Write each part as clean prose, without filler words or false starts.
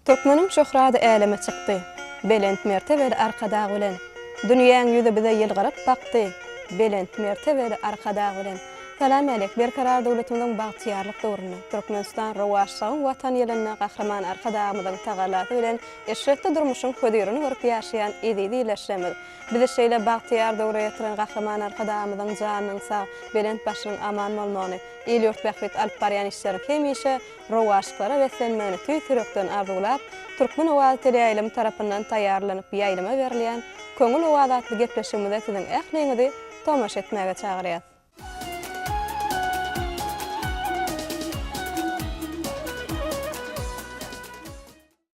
Türkmeniň şöhrady äleme çykdy, Belent mertebeli Arkadag bilen. Dünýäň ýüzi bize ýylgyryp bakdy, Belent mertebeli Arkadag bilen. Salam älek, Berkarar döwletimiziň bagtyýarlyk döwründe, Türkmenistan rowaçlygyň Watany ýylynda Gahryman Arkadagymyzyň tagallasy bilen eşretli durmuşyň hözirini görüp ýaşaýan eziz ildeşlerimiz! Bizi şeýle bagtyýar döwre ýetiren Gahryman Arkadagymyzyň janynyň sag, belent başynyň aman bolmagyny, il-ýurt bähbit alyp barýan işleriniň hemişe rowaçlyklara beslenmegini tüýs ýürekden arzuwlap, Türkmen owazy teleýaýlymy tarapyndan taýýarlanyp ýaýlyma berilýän Köňül owazy atly gepleşigimize siziň ähliňizi tomaşa etmäge çagyrýas.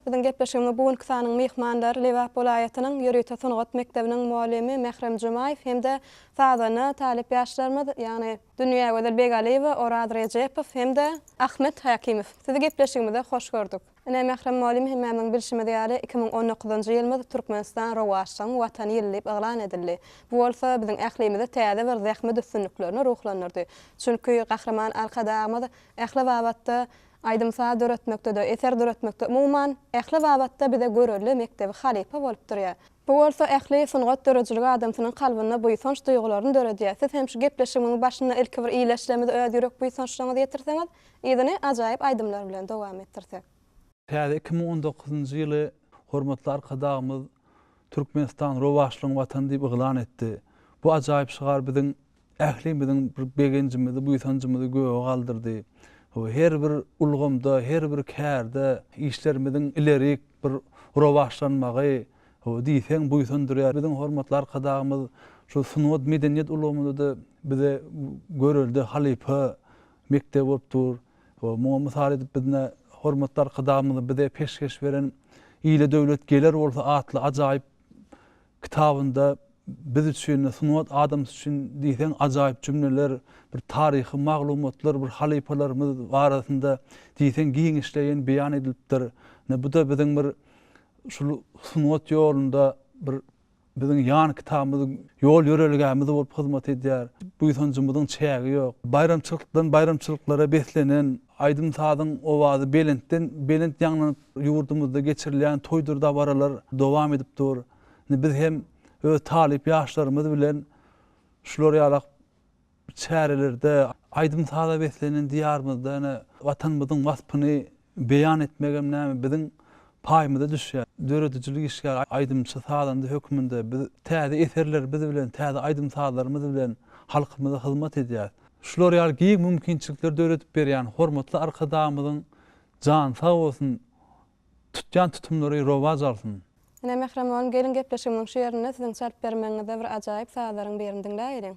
Biziň gepleşigimiziň bu günki sanyň myhmanlary Lebap welaýatynyň ýörite sungat mekdebiniň mugallymy Mährem Jumaýew hem-de sazanda talyp ýaşlarymyz, ýagny Dünýägözel Begalyýewa, Oraz Rejepow hem-de Ahmet Hakimow. Sizi gepleşigimize hoş gördük. Ine, Mährem mugallym hemmämiziň bilşimiz ýaly, 2019-njy ýylymyz Türkmenistan rowaçlygyň Watany ýyly diýip yglan edildi. Bu bolsa biziň ählimizi täze bir zähmet üstünliklerine ruhlandyrdy. Çünki Gahryman Arkadagymyz ähli babatda Aýdym-saz döretmekde-de, eser döretmekde, umuman, ähli babatda bize görelde mekdebi halypa bolup durýar. Bu bolsa ähli sungat döredijilik adamsynyň kalbynda buýsanç duýgularyny döredýär. Siz hem şu gepleşigimiziň başynda ilki bir ileçlemizi öz ýürek buýsançlaryňyzy ýetirseňiz, yzyny ajaýyp aýdymlar bilen dowam etdirsek. Täze 2019-njy ýyly hormatly Arkadagymyz Türkmenistan rowaçlygyň Watany diýip yglan etdi. Bu ajaýyp şygar biziň ählimiziň bir begenjimizi, buýsanjymyzy göge galdyrdy. Her bir ulgamda, her bir kärde işlerimiziň ilerik bir rowaçlanmagy diýseň buýsandyrýar. Biziň hormatly Arkadagymyz şu sungat, medeniýet ulgamynda-da bize görelde, halypa mekdep bolup dur. Muňa mysal edip biz ine hormatly Arkadagymyzyň bize peşgeş beren Ile döwlet geler bolsa atly ajaýyp Kitabynda biz üçin, sungat adamsy üçin diýseň ajaýyp jümleler, bir taryhy maglumatlar, bir halypalarymyz barasynda diýseň giňişleýin beýan edilipdir. Ine, bu-da biziň bir şul sungat ýolunda bir biziň ýan kitabymyz, ýol ýörelgämiz bolup hyzmat edýär. Buýsanjymyzyň çägi ýok. Baýramçylykdan baýramçylyklara beslenen, aýdym-sazyň owazy belentden belent ýaňlanyp ýurdumyzda geçirilýän toýdur dabaralar dowam edip dur. Indi biz hem öz talyp ýaşlarymyz bilen şular ýalak çärelerde, aýdym-saza beslenen Diýarymyzda ene Watanymyzyň waspyny beýan etmegem näme biziň paýymyza düşýär. Döredijilik işgäri, aýdymçy, sazanda hökmünde biz täze eserlerimiz bilen, täze aýdym-sazlarymyz bilen halkymyza hyzmat edýäris. Şular ýaly giň mümkinçilikleri döredip berýän hormatly Arkadagymyzyň jany sag bolsun, tutýan tutumlary rowaç alsyn! Ine, Mährem mugallym, geliň gepleşigimiziň şu ýerinde siziň çalyp bermegiňizde bir ajaýyp sazlaryň birini diňläýeliň.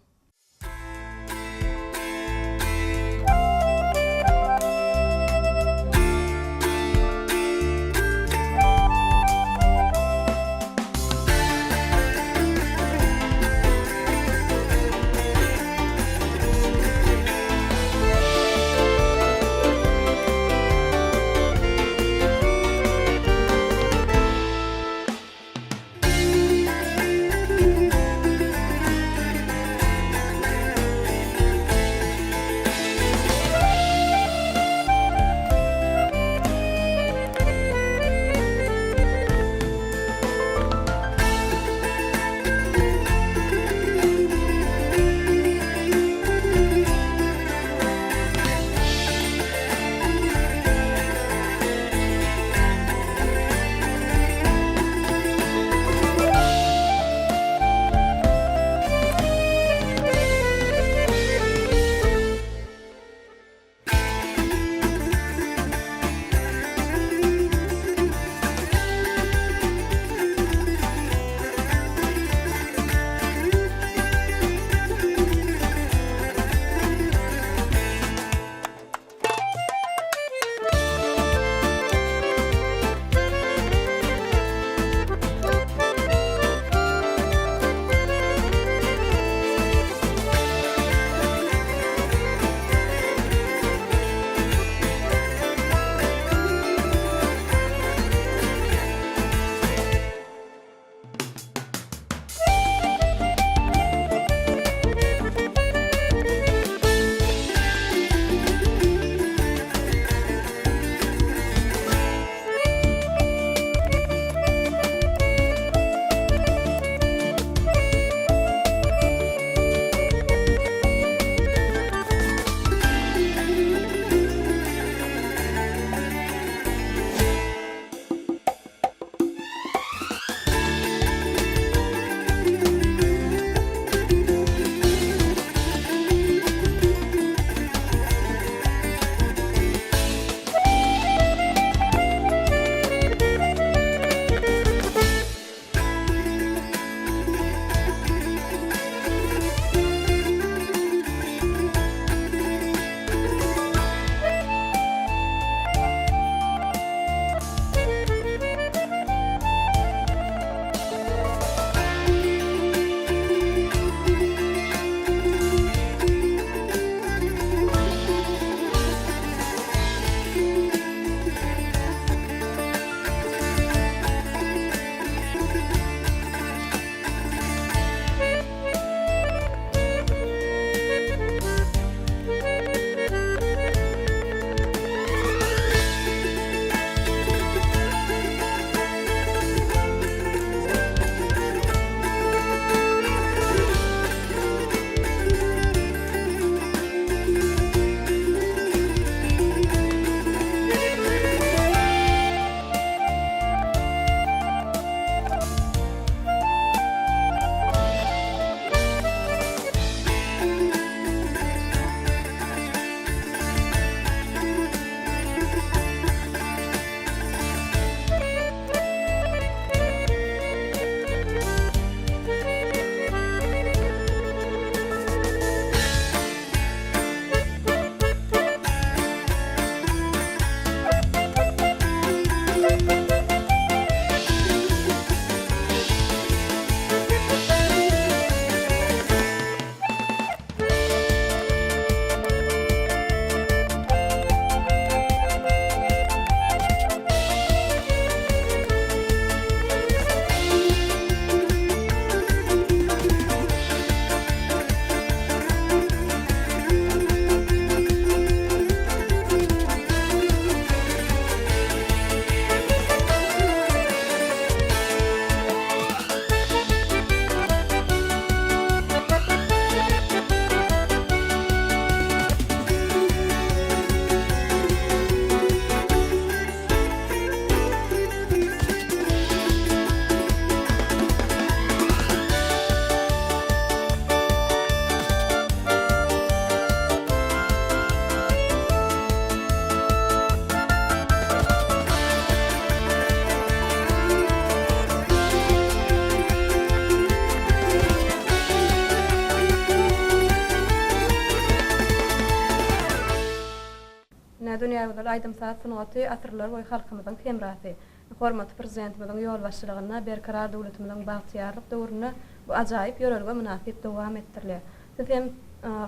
Dünýägözel aýdym-saz sungaty asyrlar boýy halkymyzyň hemrasy. Hormatly Prezidentimiziň ýolbaşçylygynda Berkarar döwletimiziň bagtyýarlyk döwründe bu ajaýyp ýörelge mynasyp dowam etdirilýär. Siz hem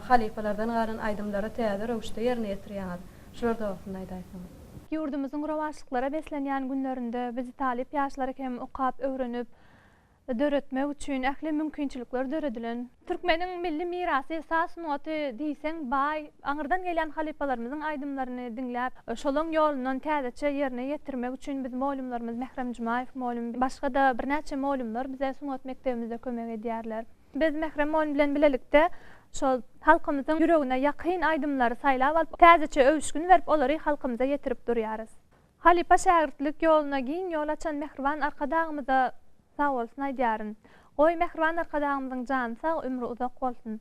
halypalardan galan aýdymlary täze röwüşde ýerine ýetirýäňiz. Şular dogrusynda aýdaýsaňyz. Ýurdumyzyň rowaçlyklara beslenýän günlerinde bizi talyp ýaşlary hem okap, öwrenip, döretmek üçin ähli mümkinçilikler döredilen. Türkmeniň milli mirasy, saz sungaty diýseň baý. Aňyrdan gelýän halypalarymyzyň aýdymlaryny diňläp, şolaň ýolundan täzeçe ýerine ýetirmek üçin biz mugallymlarymyz Mährem Jumaýew mugallym, başga-da birnäçe mugallymlar bize sungat mekdebimizde kömek edýärler. Biz Mährem mugallym bilen bilelikde şol halkymyzyň ýüregine ýakyn aýdymlary saýlap alyp, täzeçe öwüşgin berip, olary halkymyza ýetirip durýarys. Halypa-şägirtlik ýoluna giň ýol açan mähriban Arkadagymyza sagbolsun aýdýaryn. Goý, mähriban Arkadagymyzyň jany sag, ömri uzak bolsun!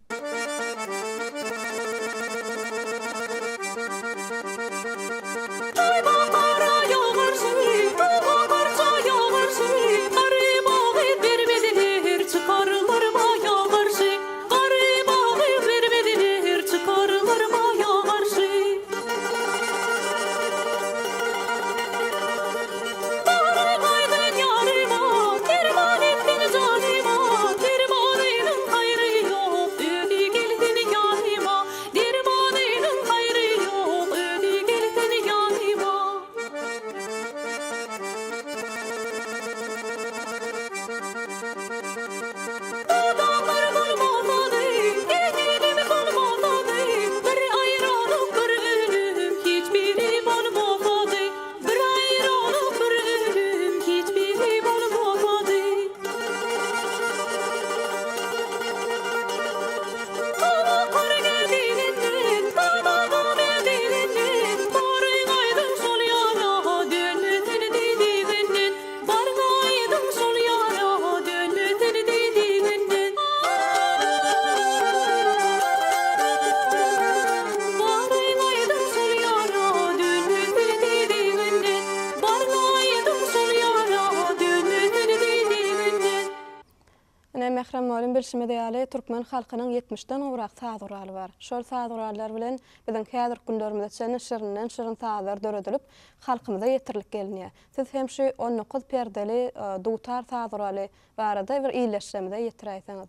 Ine, mährem mugallym, bilşimiz ýaly, türkmen halkynyň ýetmişden gowrak saz guraly bar. Şol saz gurallar bilen biziň häzirki günlerimize çenli şirinden-şirin sazlar döredilip, halkymyza ýetirilip gelinýär. Siz hem şu 19 perdeli dutar saz guraly barada bir ildeşlerimize ýetiräýseňiz.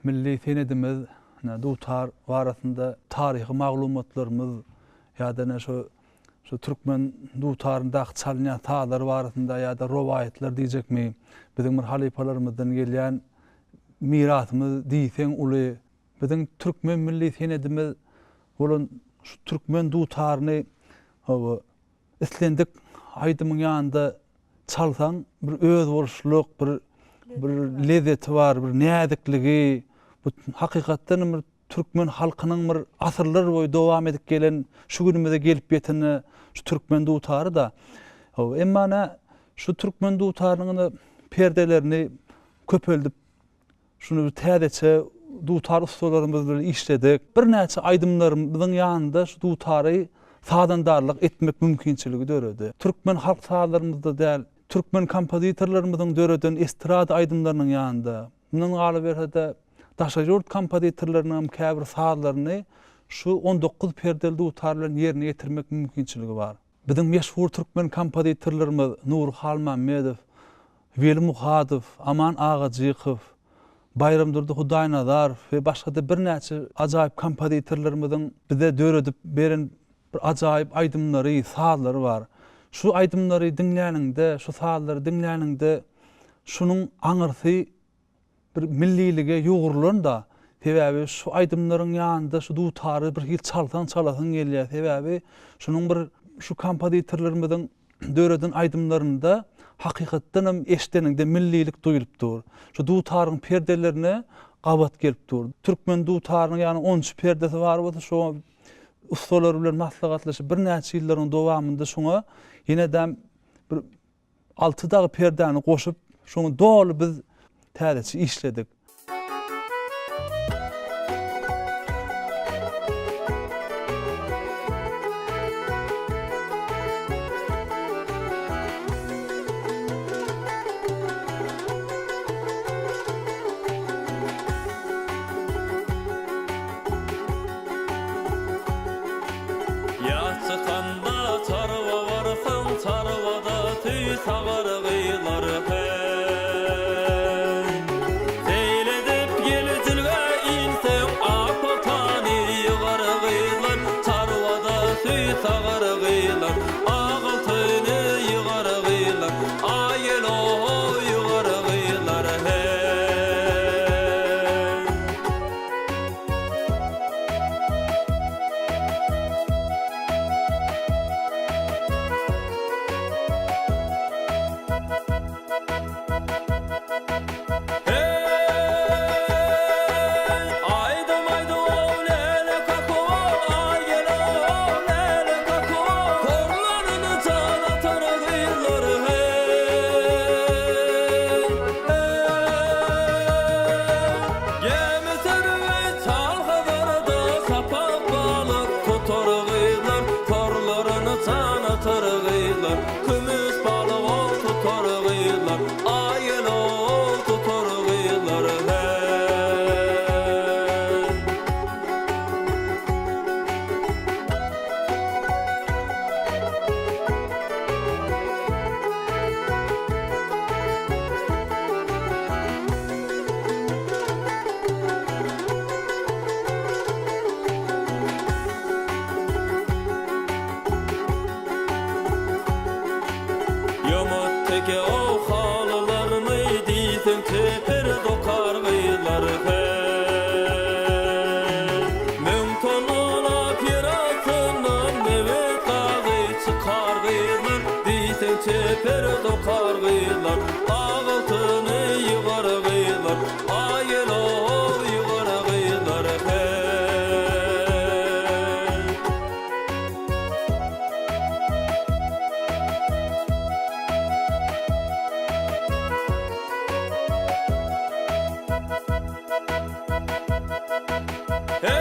Milli senedimiz dutar barasynda taryhy maglumatlarymyz ýa-da ine şu şu türkmen dutaryndaky çalynýan sazlar barasynda ýa-da rowaýatlar diýjekmi, biziň bir halypalarymyzdan gelýän mirasymyz diýseň uly. Biziň türkmen milli senedimiz bolan şu türkmen dutaryny hawa Islendik aýdymyň ýanynda çalsaň bir özboluşlyk, bir bir lezzeti bar, bir näzikligi. Bu hakykatdan hem bir türkmen halkynyň bir asyrlar boýy dowam edip gelen, şu günümize gelip ýeten şu türkmen dutary-da. Emma nä şu türkmen dutarynyň perdelerini köpeldip Şuny bir täzeçe dutar ussalarymyz bilen işledik. Birnäçe aýdymlarymyzyň ýanynda şu dutary sazandarlyk etmek mümkinçiligi döredi. Türkmen halk sazlarymyzda däl, türkmen kompozitorlarymyzyň döreden estrada aýdymlarynyň ýanynda, mundan galyberse-de, daşary ýurt kompozitorlarynyň hem käbir sazlaryny şu 19 perdeli dutar bilen ýerine ýetirmek mümkinçiligi bar. Biziň meşhur türkmen kompozitorlarymyz Nury Halmämmedow, Weli Muhadow, Aman Agajykow, Baýramdurdy Hudaýnazarow we başga-da birnäçe ajaýyp kompozitorlarymyzyň bize döredip beren bir ajaýyp aýdymlary, sazlary bar. Şu aýdymlary diňläniňde, şu sazlary diňläniňde şunuň aňyrsy bir millilige ýugrulan-da, sebäbi şu aýdymlaryň ýanynda şu dutary bir hili çalsaň çalasyň gelýär, sebäbi şunuň bir şu kompozitorlarymyzyň döreden aýdymlarynda hakykatdan hem eşdeniňde millilik duýulyp dur. Şu dutaryň perdelerine gabat gelip dur. Türkmen dutarynyň ýagny on üç perdesi bar bolsa şoňa ussalar bilen maslahatlaşyp birnäçe ýyllaryň dowamynda şoňa ýene-de bir Alty dagy perdäni goşup, şoňa doly biz täzeçe işledik. Ýat çykanda. atar gyzlar, Kümüş balyk ol tutar gyzlar, Aý ýel-ow tutar gyzlar, heý. Ýomut teke ow halylaryny diýseň çeper dokar gyzlar heý. Müň tonnalap ýer astyndan nebit gazy çykar gyzlar diýseň çeper dokar gyzlar ak altyny ýygar gyzlar aý ýel-ow ýygar gyzlar heý. Heý,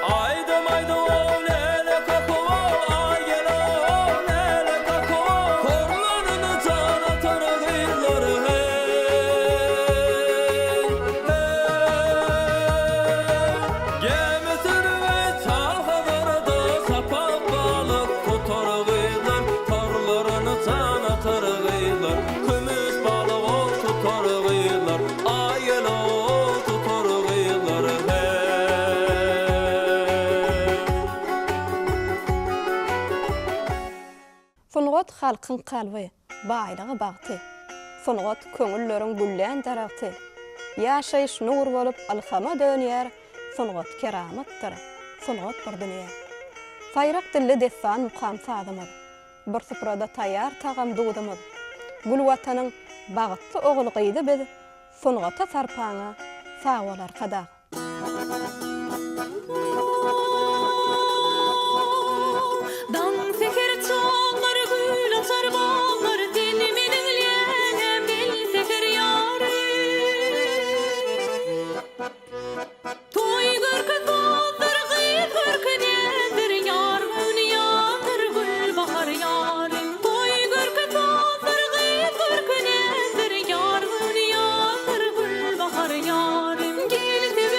aýdym aýdyp-ow, läle kakyp-ow, aý gel-ow, läle kakyp-ow, horlanyny jan atar gyzlar, heý, heý. Gämi sürügi çal Hazarda sapak balyk tutar gyzlar, Torlaryny jan atar gyzlar, Kümüş balyk ol tutar gyzlar, Aý gel-ow tutar gyzlar, heý. Sungat halkyň kalby, baýlygy bagty. Sungat köňülleriň güllän daragty. Ýaşaýyş nur bolup ylhama dönýär, Sungat keramatdyr, sungat bir dünýä. Saýrak dilli dessan mukam sazymyz. Bir suprada taýýar tagam duzumyz. Gül Watanyň bagtly ogul-gyzy biz, Sungata sarpaňa sag bol Arkadag! Daň säher çaglar gül açar baglar Sen meniň läläm gel säher ýary Toý görki sazdyr gyz görki näzdir Ýar göwni ýandyr gül bahar ýary Toý görki sazdyr gyz görki näzdir Ýar göwni ýandyr gül bahar ýary Gel.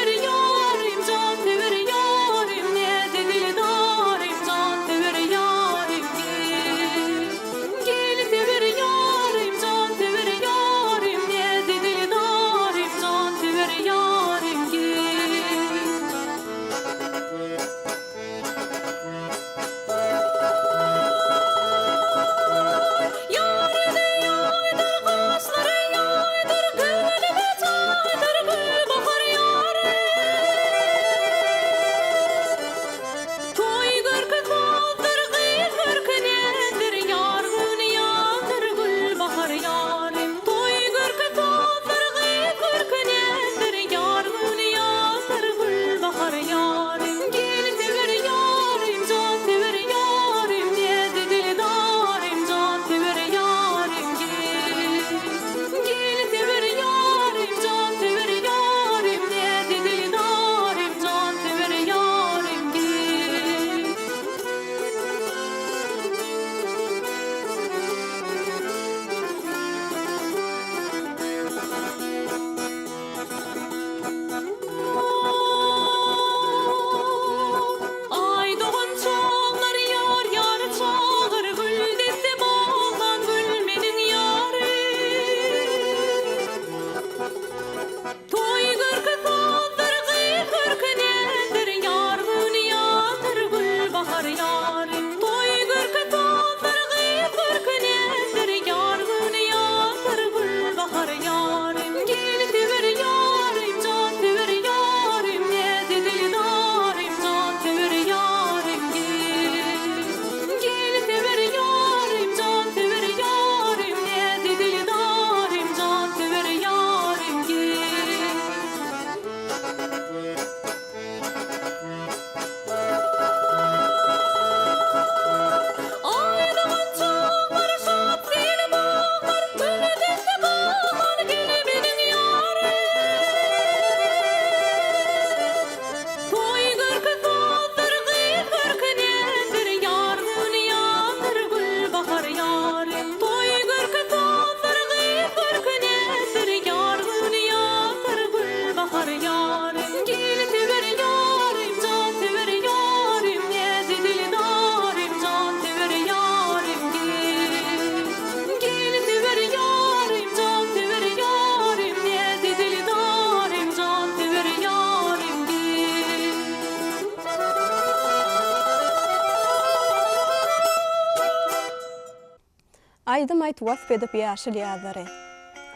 Aýdym aýt wasp edip ýaşyl ýazlary.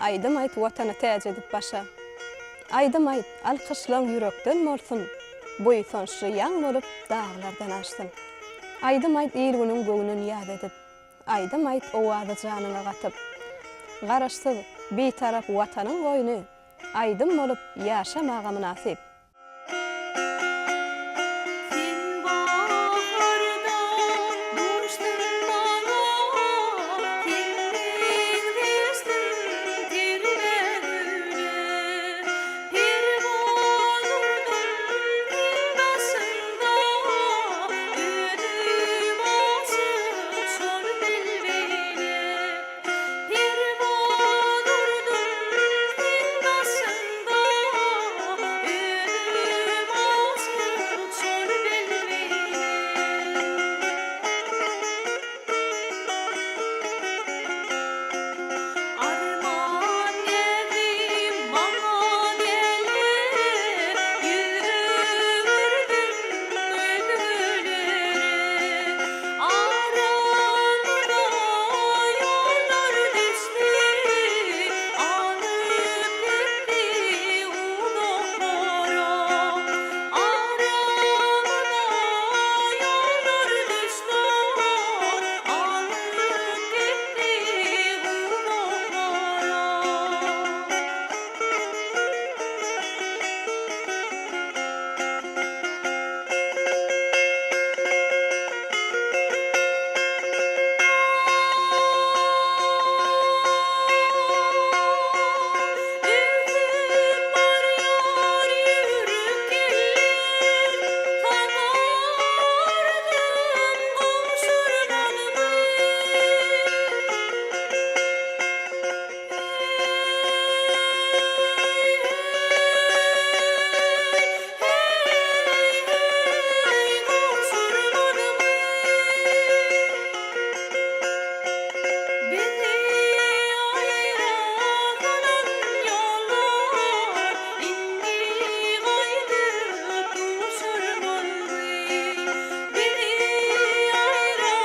Aýdym aýt Watany täç edip başa. Aýdym aýt, alkyşlaň ýürekden bolsun, Buýsançly ýaň bolup daglardan aşsyn. Aýdym aýt il-günüň göwnün ýaz edip. Aýdym aýt owazy janyňa gatyp. Garaşsyz, Bitarap Watanyň goýny Aýdym bolup ýaşamaga mynasyp. Sen baharda duşduň maňa, Sen meňzeşdiň ter bägüle. Perwaz urdum seň daşyňda, Özüm aşyk şol bilbile. Perwaz urdum seň daşyňda, Özüm aşyk şol bilbile. Arman näzim maňa gele, Ýüz öwürdim özgelere. Aramyza ýollar düşdi, Alyp gitdi uzaklara. Aramyza ýollar düşdi, Alyp gitdi uzaklara. Öwsüp barýar ýürek eller, Saňa arzym gowşurmalymy? Heý, heý, gowşurmalymy? Bizi aýra salan ýollar indi gaýdyp duşurmazmy? Bizi aýra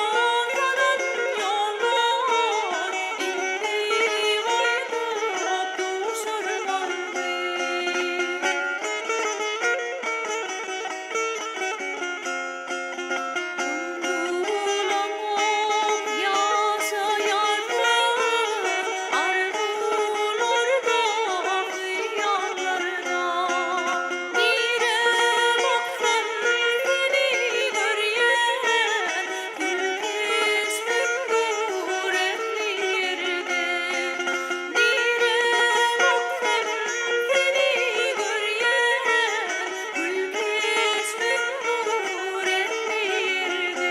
salan ýollar indi gaýdyp duşurmazmy? Undulamok ýaşaýarsyň arzuwlarda, hyýallarda. Nirä baksam seni görýän, gül keşbiň dur ähli ýerde. Nirä baksam seni görýän, Gül keşbiň dur ähli ýerde.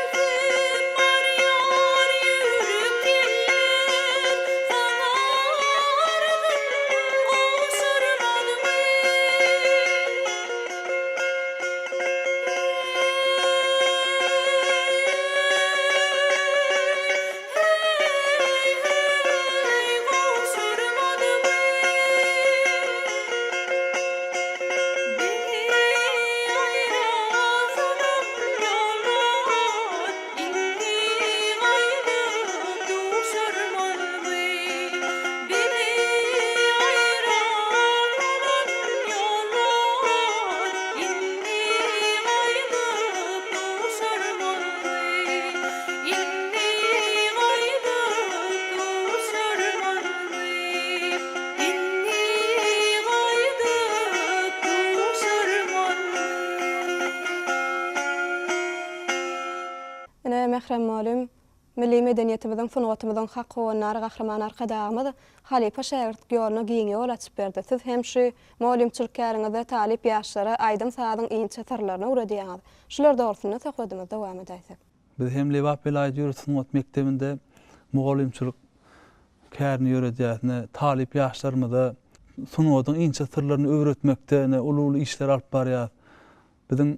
Öwsüp barýar ýürek ýeller, Saňa arzym gowşurmalymy? Heý, heý, gowşurmadymy? Bizi aýra salan ýollar indi gaýdyp duşurmazmy? Bizi aýra salan ýollar indi gaýdyp duşurmazmy? Indi gaýdyp duşurmazmy? Indi gaýdyp duşurmazmy? Ine, mährem mugallym, milli medeniýetimiziň, sungatymyzyň hak howandary Gahryman Arkadagymyz halypa-şägirtlik ýoluna giň ýol açyp berdi. Siz hem şu mugallymçylyk käriňizde talyp ýaşlara aýdym-sazyň inçe syrlaryny öwredýäňiz. Şular dogrusynda söhbedimizi dowam edäýsek. Biz hem Lebap welaýat ýörite sungat mekdebinde mugallymçylyk kärini ýöredýäris. Ine, talyp ýaşlarymyza sungatyň inçe syrlaryny öwretmekde ine uly-uly işler alyp barýarys. Biziň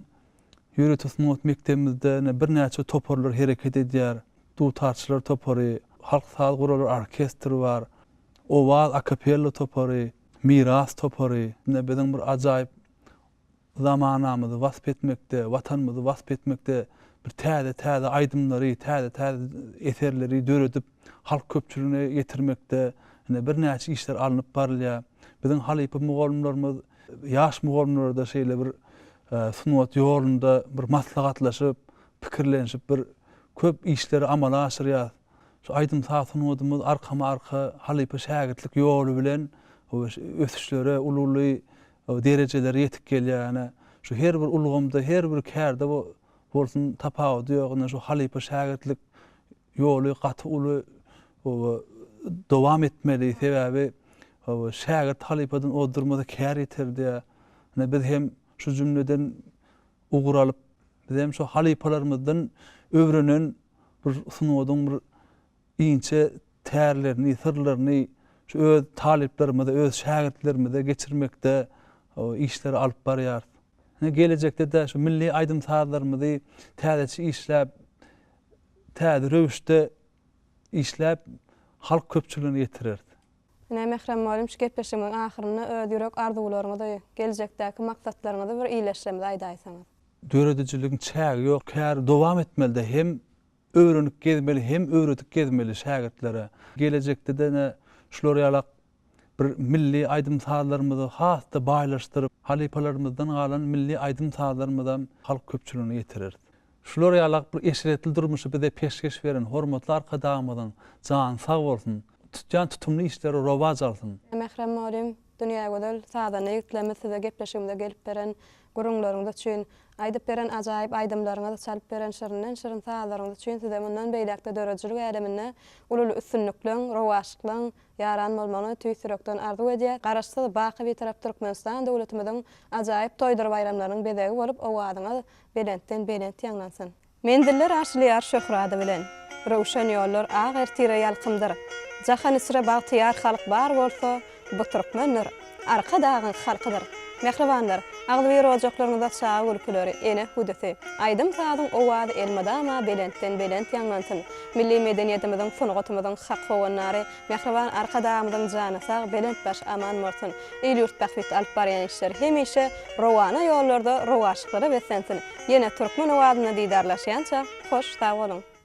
ýörite sungat mekdebimizde ine birnäçe toparlar hereket edýär. Dutarçylar topary, halk saz guralary orkestri bar, Owaz akapella topary. Miras topary, ine biziň bir ajaýyp zamanamyzy wasp etmekde, Watanymyzy wasp etmekde bir täze-täze aýdymlary, täze-täze eserleri döredip, halk köpçüligine ýetirmekde ine birnäçe işler alnyp barylýar. Biziň halypa mugallymlarymyz ýaş mugallymlara-da şeýle bir sungat ýolunda bir maslahatlaşyp, pikirlenişip bir köp işleri amala aşyrýar. Şu aýdym-saz sungatymyz arkama-arka halypa-şägirtlik ýoly bilen ösüşlere, uly-uly derejelere ýetip gelýär. Ýöne şu her bir ulgamda, her bir kärde bolsun tapawudy ýok. Ine şu halypa-şägirtlik ýoly gaty uly dowam etmeli. Sebäbi şägirt halypadan ozdurmasa kär ýeter diýýär. Ine biz hem şu jümleden ugur alyp, biz hem şu halypalarymyzdan öwrenen bir sungatyň bir inçe tärlerini, syrlaryny şu öz talyplarymyza, öz şägirtlerimize geçirmekde işleri alyp barýarys. Ine gelejekde-de şu milli aýdym-sazlarymyzy täzeçe işläp, täze röwüşde işläp halk köpçüligine ýetireris. Ine, Mährem mugallym, şu gepleşigimiziň ahyrynda öz ýürek arzuwlaryňyzy, geljekdäki maksatlaryňyzy bir illeşlemze aýdaýsaňyz. Döredijiligiň çägi ýok, käri dowam etmelide hem öwrenip gezmeli hem öwredip gezmeli şägirtlere. Gelejekde-de ine şular ýalak bir milli aýdym-sazlarymyzy has-da baýlaşdyryp, halypalarymyzdan galan milli aýdym-sazlarymyzam halk köpçüligine ýetireris. Şular ýalak bir eşretli durmuşy bize peşgeş beren hormatly Arkadagymyzyň jany sag bolsun, tutýan tutumly işleri rowaç alsyn! Mährem mugallym, Dünýägözel sazanda ýigitlerimiz size gepleşigimize gelip beren gürrüňleriňiz üçin, aýdyp beren ajaýyp aýdymlaryňyz, çalyp beren şirinden-şirin sazlaryňyz üçin size mundan beýläk-de döredijilik äleminde uly-uly üstünlikleň, rowaçlyklaň ýaran bolmagyny tüýs ýürekden arzuw edýäs. Garaşsyz, baky Bitarap Türkmenistan döwletimiziň ajaýyp toýdur baýramlarynyň bezegi bolup owazyňyz belentden belent ýaňlansyn. Menziller aşylýar şöhrady bilen. Röwşen ýollar ak ertire ýalkymdyr. Jahan içre bagtyýar halk bar bolsa, bu türkmendir, Arkadagyň halkydyr. Mähribanlar, agzybir ojaklaryňyzda çaga gülküleri, ene hüwdüsi, aýdym-sazyň owazy elmydama belentden belent ýaňlansyn. Milli medeniýetimiziň, sungatymyzyň hak howandary mähriban Arkadagymyzyň jany sag, belent başy aman bolsun! Il-ýurt bähbitli alyp barýan işleri hemişe rowana ýollarda rowaçlyklara beslensin! Ýene Türkmen owazynda didarlaşýança, hoş sag boluň!